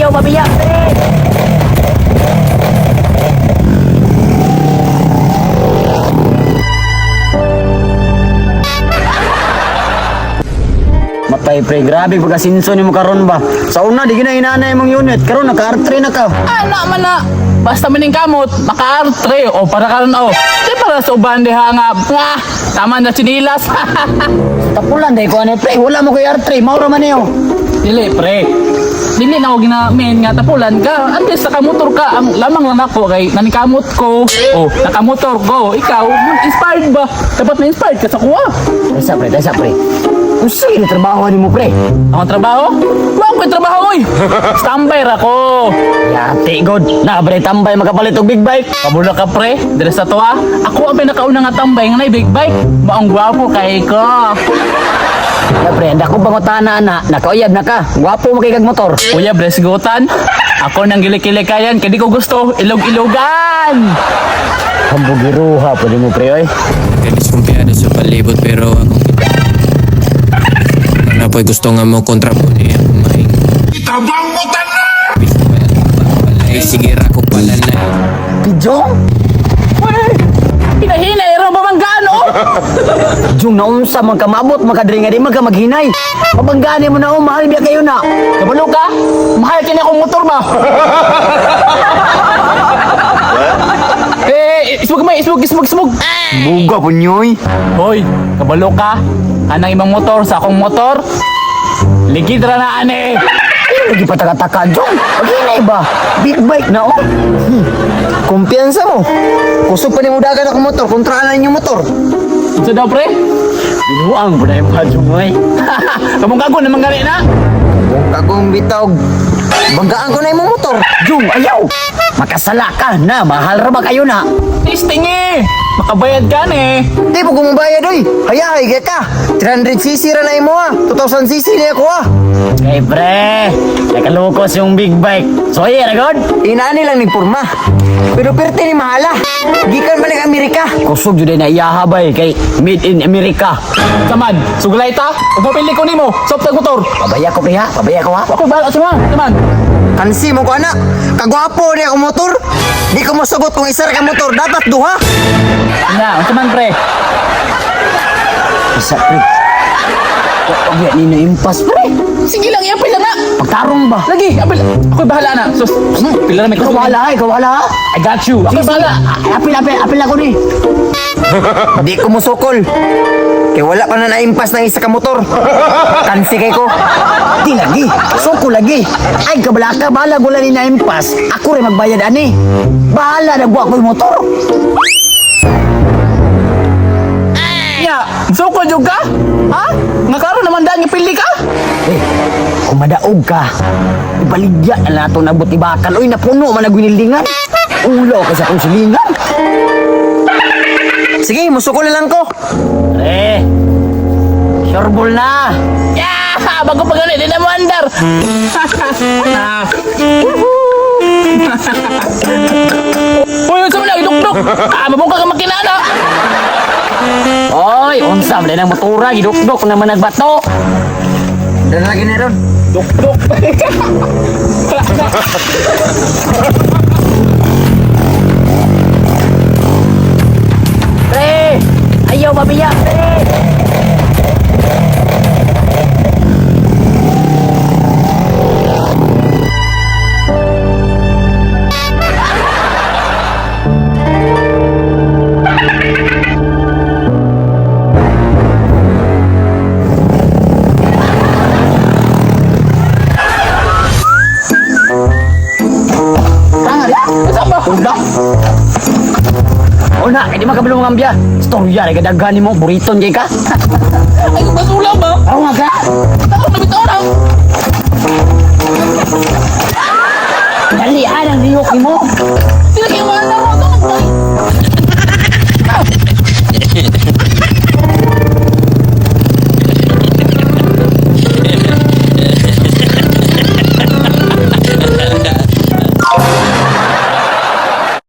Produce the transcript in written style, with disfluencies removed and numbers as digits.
Ayaw mabiya, pre! Matay pre, grabe pagkasinso ni mo karon ba? Sa una, di gina inanay mong unit. Karon naka R3 na ka. Ana man na. Basta maning kamot, maka-R3 o para karon o. Di para sa uban diha nga, nga, tama na sinilas. Tapulan dahil ko ano pre, wala mo kay R3, maura man niyo. Dili pre. Dili na ako ginamin nga tapulan ka. At least nakamotor ka. Ang lamang lang ako kay nanikamot ko. O, nakamotor ko. Ikaw, inspired ba? Dapat na-inspired ka sa kuha. Dasa pre, dasa pre. Unsa ni trabaho ni mo pre? Akong trabaho? Wa ko trabaho oy. Standby ra ko. Yati god, na pre tambay makapalit og big bike. Kabula ka pre, dire sa tuwa. Ako ang pinakauna nga tambay nga nay big bike. Maong gwapo kay ko. Ya pre, anda ko pangutana na, nakauyab na ka. Gwapo mo kay kag motor. Kuya, bless gutan. Ako nang gilikilikayan, kaya di ko gusto, ilog-ilogan. Hambugiruha pwede mo pre oy. Kay diskumpiyado sa palibot pero ako na po'y gusto nga mo kontra po niya kumain. Itabang mo tanan! Balay, sige ra ko pala na. Pijong? Uy, pinahinay, ro babanggaan, oh. Jung naunsa man ka maabot makadiri nga di man ka maghinay. Pabanggani mo na oh, mahal biya kayo na. Kabalo ka? Mahal kini akong motor ba? Eh, ismog may, ismog, ismog, ismog. Buga punyoy. Hoy, kabalo ka? Anang imong motor sa akong motor? Ligid ra na ane. Ay, lagi pataka-taka, Jong. Maghinay ba? Big bike na oh. Kumpiyansa mo. Kusog pa ni mo dagan ako motor, kontraan na inyong motor. Sa daw pre? Binuang po na yung mga Jong oy. Kamong kago naman gani na. Kung kagong bitog, banggaan ko na imong motor. Jung, ayaw! Makasala ka na, mahal ra ba kayo na? Testing eh. Makabayad ka ni. Di mo kumubayad oy. Hayahay kay ka. 300cc ra na imo ah. 2000cc na ako ah. Kay pre, nakalukos yung big bike. So, yeah, God. Inaani lang ni porma. Pero perte ni mahala. Gikan man ng Amerika. Kusog jud na iyaha bay kay made in America. Saman, suglay ta. Ug mapili ko nimo, soft tag motor. Pabaya ko pre ha, pabaya ko ha. Ako bahala sa mga, saman. Kansi mo ko ana. Kagwapo ni ako motor. Di ko mosugot kung isa ra ka motor, dapat duha. Na, unsa man pre? Isa pre. Huwag yan ni impas pre. Sige lang, iapil lang na. Pagtarong ba? Lagi, apil. Ako bahala na. Sus, pila na may Ikaw bahala ha, ikaw bahala ha. I got you. Ako bahala. Apil, apil, apil ako ni. Di ko mosukol. Kay wala pa na naimpas ng isa ka motor. Kansi kay ko. Di lagi, suko lagi. Ay, kabalaka, bahala wala ni naimpas. Ako rin magbayad ani. Bahala na buwa ko yung motor. Nya, suko jud ka? Ha? Nga karon naman daan nga pili ka? Eh, kung madaog ka, ibaligya na nato na butibakan. Uy, napuno man ang gwinilingan. Ulo ka sa akong silingan. Sige, musukol na lang ko. Eh, sureball na. Yeah, bago pa gani di na mo andar. Uy, unsa man na idukduk? Ah, mabungka ka makina na. Oy, unsa man ang motora, gidukdok naman nagbato. Dala lagi na ron. Dukduk. Pre, ayaw mabiya, pre. Tanga di. Unsa ba? Tunda. Una, kay di makabalo mga ambiya. Storya, kay kadaghan nimo, buriton kay ka. Ay, basula ba? Ako nga ka. Tao na bitaw na. Dali, anang liyok nimo. Di na kayo maandar mo.